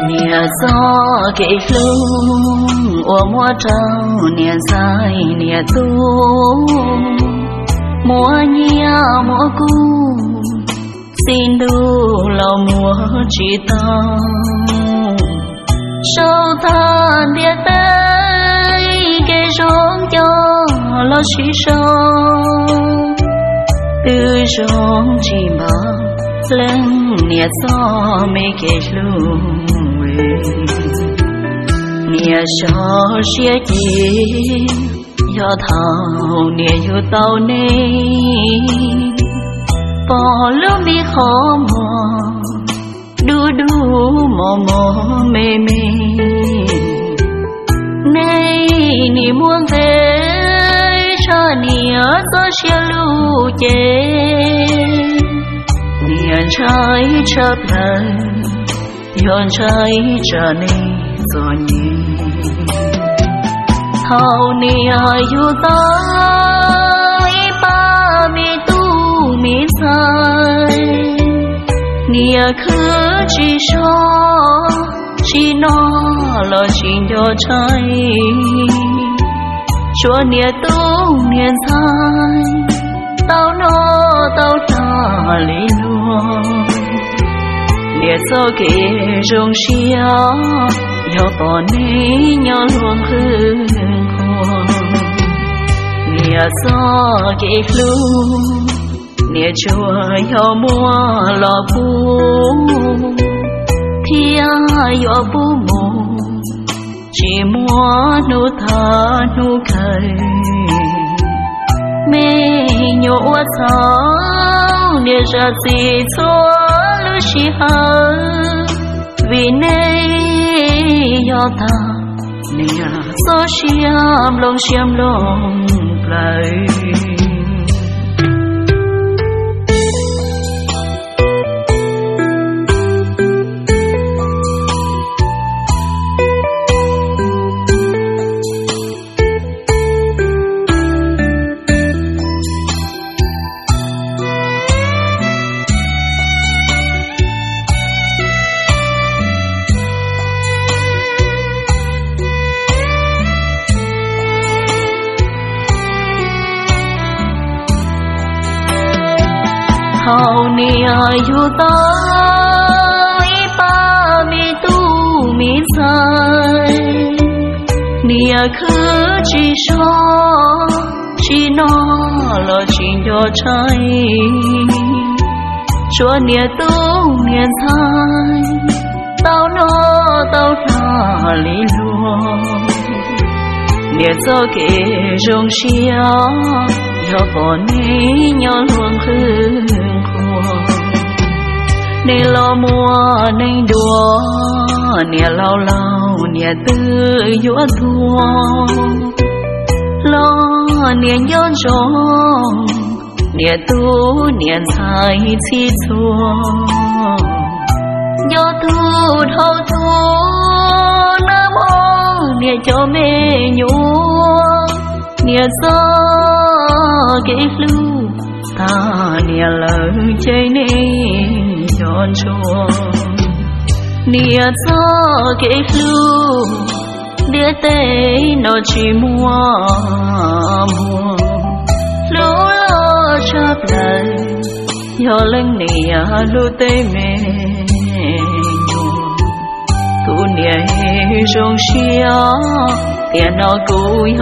Niam txoj kev hlub uas muab rau niam ntxhais niam tub, muab nyiaj muab kub, txij ntuj los muab tsis tau. Sau tag ntiaj teb, kev zoo coj los sib sau, twb zoo tsis npaum leej niam txoj me kev hlub. Niam sau siab ces yog thaum niam yug tau nej, pom lub me qhov muag dub dub mos mos me me. Nej nim muaj nqe tshaj niam txoj sia lug ces, niam ntshai tshaj plaws yog ntshai tsam nej txom nyem. Thaum niam yug tau ib pab me tub me ntxhais, niam khwv tsis so, tsis noj los tsis nco tshaib, tsuas niam tub niam ntxhais tau noj tau hnav li luag. Niam txoj kev zoo siab yog pom nej nyob luag nqhwv nqhuas. Niam txoj kev hlub, niam tsuas yog muab los pub thiab yuav pub mus, tsis muaj hnub tag hnub kawg. Me nyuam ua txhaum niam zam txim txhua lub sij hawm, vim nej yog tag niam txoj sia nplooj siab nplooj plawv. Thaum niam yug tau ib pab me tub me ntxhais, niam khwv tsis so, tsis noj los tsis nco tshaib, tsuas niam tub niam ntxhais tau noj tau hnav li luag. Niam txoj kev zoo siab yog pom nej nyob luag nqhwv nqhuas. Nej los muaj neeg dua, niam laus laus niam twb yuav tuag, los niam nco ntsoov niam tub niam ntxhais txhij txhua. Nco tug dhau tug nab mob niam cov me nyuam, niam txoj kev hlub tag niam lawm ces nej nco ntsoov. Niam txoj kev hlub ntiaj teb no tsis muaj muag, hlub loj tshaj plaws yog leej niam hlub tej me nyuam. Kuv niam zoo siab, tiam no kuv yog